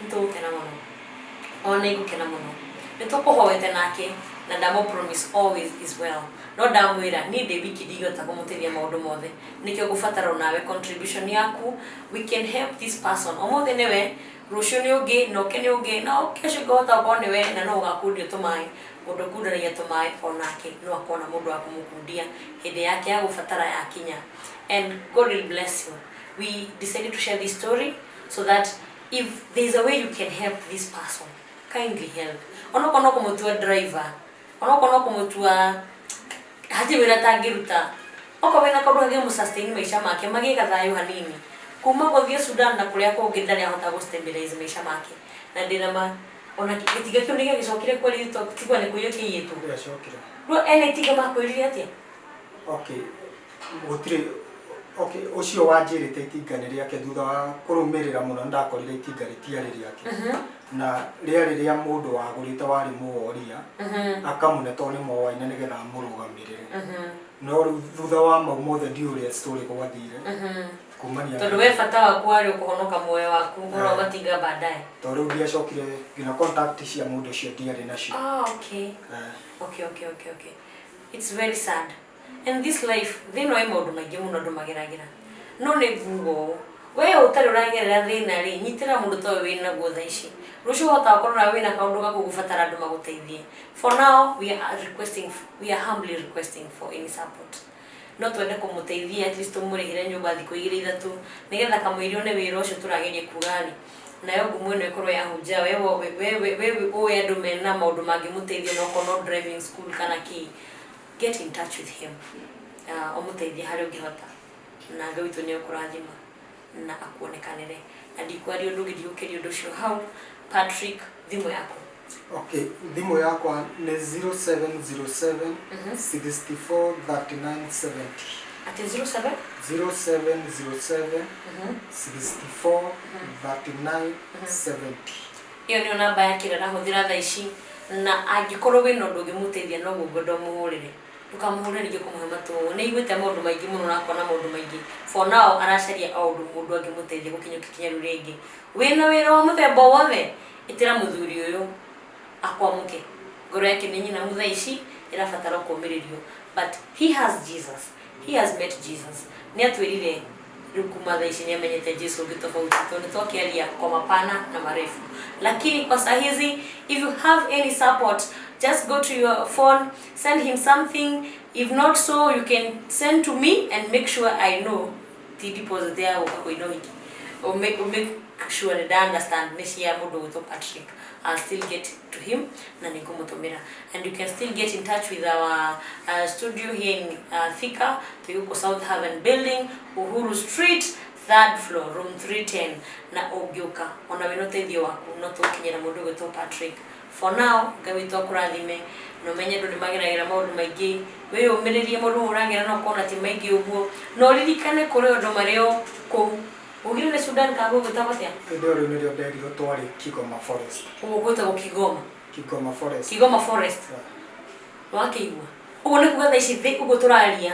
nĩtũgũkena mũno, ona nĩngũkena mũno. Nĩtũkũhoete nake na ndamũ promise always is well, no ndamwĩra niĩ ndĩ wiki ndingĩhota kũmũteithia maũndũ mothe, nĩkĩo ngũbatara onawe contribution yaku. We can help this person. Ũmũthĩ nĩwe, rũciũ nĩ ũngĩ, na ũke nĩ ũngĩ, na kesho ĩngĩhota gũkorwo nĩwe, na no ũgakundio tũmaĩ. Mũndũ ũkundanagia tũmaĩ onake no akorwo na mũndũ wa kũmũkundia hĩndĩ yake ya gũbatara yakinya, and God will bless you. We decided to share this story so that if there is a way you can help this person, kindly help. Onokorwo no kũmũtua driver, onokorwo no kũmũtua hatirĩ wĩra atangĩruta, okorwo wĩna kaũndũ kangĩmũ sustain maica make magĩe gathayũ hanini. Kuma gũthiĩ Sudan na kũrĩa kũngĩ ndarĩ ahota gũ stabilize maica make, na ndĩna ma ona gĩtinga kĩu nĩgĩagĩcokire kweri tigwa nĩ kũiywo kĩiyĩtwo. Gĩacokire. Rĩu ene itinga makwĩrire atĩa? Okay, gũtirĩ, okay, ũcio wanjĩrĩte itinga nĩ rĩake, thutha wa kũrũmĩrĩra mũno nĩndakorire itinga rĩtiarĩ rĩake, na rĩarĩ rĩa mũndũ wagũrĩte warĩ mũworia, akamũne tondũ nĩ moaine nĩgetha amũrũgamĩrĩre. No rĩu thutha wa mau mothe ndiũĩ ũrĩa story gwathire kumania tondũ we bata waku warĩ ũkũhonoka muoyo waku, ũhoro wa matinga baadaye. Tondũ rĩu ndiacokire nginya contact cia mũndũ ũcio ndiarĩ nacio. Ah, okay. Okay. It's very sad. And this life, thĩna wĩ maũndũ maingĩ mũno andũ mageragĩra. No nĩ nguga ũũ, we ũtarĩ ũragerera thĩna rĩ, nyitĩrĩra mũndũ ta ũyũ wĩnaguo thaa ici. Rũciũ wahota gũkorwo nawe wĩna kaũndũ gaku ũgũbatara andũ magũteithie. For now, we are requesting, we are humbly requesting for any support. No twende kũmũteithia at least tũmũrĩhĩre nyũmba thikũ 2 3, nĩgetha kamũira one wĩra ũcio tũrageria kuga rĩ, nayo ngumo ĩno ĩkorwo yahunja, we ũĩ andũ mena maũndũ mangĩmũteithia, onokorwo no driving school kana kĩ, get in touch with him. Ũmũteithie harĩa ũngĩhota, na Ngai witũ nĩ ekũrathima na akuonekanĩre. Na ndikwaria ũndũ ũngĩ, ndigũkĩria ũndũ ũcio hau. Patrick, thimũ yaku. Okay, thimũ yakwa nĩ 0707 64 39 70. Atĩ 07? 0707 64 39 70. Ĩyo nĩyo namba yake ĩrĩa arahũthĩra thaa ici, na angĩkorwo wĩna ũndũ ũngĩmũteithia noguo ngwenda ũmũhũrĩre. Ndũkamũhũrĩre rĩngĩ kũmũhe matũ, nĩ aiguĩte maũndũ maingĩ mũno na akona maũndũ maingĩ. For now aracaria o ũndũ mũndũ angĩmũteithia gũkinyũkia kinya rĩu rĩngĩ. Wĩna wĩra wa mũthemba o wothe, ĩtĩra mũthuri ũyũ akwamũke. Ngoro yake nĩ nyinamu thaa ici, ĩrabatara kũũmĩrĩrio. But he has Jesus. He has met Jesus. Nĩ atwĩrire rĩu kuma thaa ici nĩ amenyete Jesu ũngĩ tofauti, tondũ nĩ twakĩaria kwa mapana na marefu. Lakini kwa saa hizi, if you have any support, just go to your phone, send him something. If not so, you can send to me and make sure I know ti deposit ya gũka kũina ũhiki. Make sure that I understand nĩ cia mũndũ ũgwĩtwo Patrick. I'll still get to him na nĩngũmũtũmĩra. And you can still get in touch with our studio here in Thika, Tuyuko South Haven Building, Uhuru Street, Third floor, room 310. Na ũngĩũka ona wĩna ũteithio waku, no tũgũkinyĩra mũndũ ũgwĩtwo Patrick. For now, Ngai witũ akũrathime, na ũmenye andũ nĩ mageragĩra maũndũ maingĩ. Wĩyũmĩrĩrie, mũndũ ũragera no ũkona ti maingĩ ũguo, na ũririkane kũrĩ andũ marĩ o kũu. Ugire nĩ Sudan kana gũgwĩtagwo atĩa? Hĩndĩ ĩyo rĩu nĩrĩo nderirwo twarĩ Kigoma Forest. Ũguo gwĩtagwo Kigoma? Kigoma Forest. Kigoma Forest. Wakĩigua ũguo nĩ kuga thaa ici thĩ ũguo tũraria,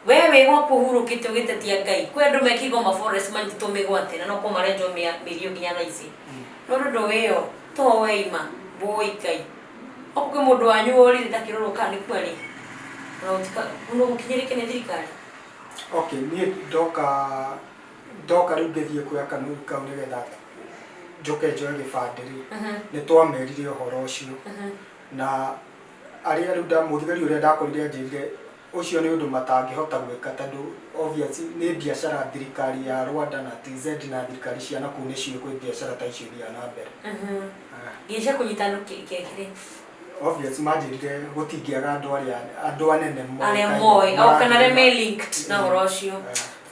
we wĩ gwaku ũhurũkĩte ũgĩtetia Ngai, kwĩ andũ me Kigoma Forest manyitĩtwo mĩgwate na no korwo marenjwo mĩrio nginya thaa ici. No tondũ wĩyo tũhoe ima mbũi Ngai, okorwo kwĩ mũndũ wanyu worire ndakĩrorwo kana nĩ kuarĩ ona gũkinyĩrĩke nĩ thirikari. Okay, niĩ ndoka rĩu ngĩthiĩ kuoya kanũri kau nĩgetha njoke njoe gĩbandĩ rĩ, nĩ twamerire ũhoro ũcio, na arĩa rĩu mũthigari ũrĩa ndakorire anjĩrire ũcio nĩ ũndũ matangĩhota gwĩka, tondũ obviously nĩ biacara thirikari ya Rwanda na TZ na thirikari cia nakũu nĩciũĩ kwĩ biacara ta icio ithiaga na mbere. Nginya cia kũnyita andũ kĩkĩrĩ. Obviously manjĩrire gũtingĩaga andũ arĩa andũ anene arĩa moĩkaine, moĩ o kana arĩa me marathiĩ linked na ũhoro ũcio.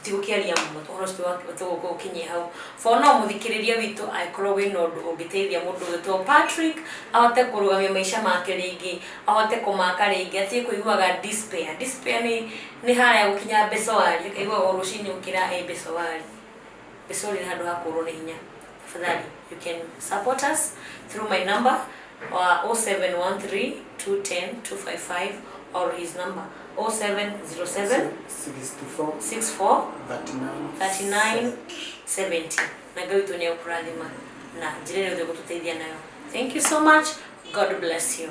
Tũtigũkĩaria mũno ũhoro ũcio tũgũkinyia hau. For now, mũthikĩrĩria witũ, angĩkorwo wĩna ũndũ ũngĩteithia mũndũ ũgwĩtwo Patrick ahote kũrũgamia maica make rĩngĩ, ahote kũmaka rĩngĩ, atige kũiguaga despair. Despair nĩ harĩa gũkinya mbecowari, ũkaiguaga o rũcinĩ ũkĩra ĩ mbecowari mbecowari nĩ handũ ha kũrwo nĩ hinya. Tafadhali, you can support us through my number 0713 210 255 or his number 0707 64 64 39 39 70. Na Ngai witũ nĩ egũkũrathima na njĩra ĩrĩa yothe ũgũtũteithia nayo. Thank you so much. God bless you.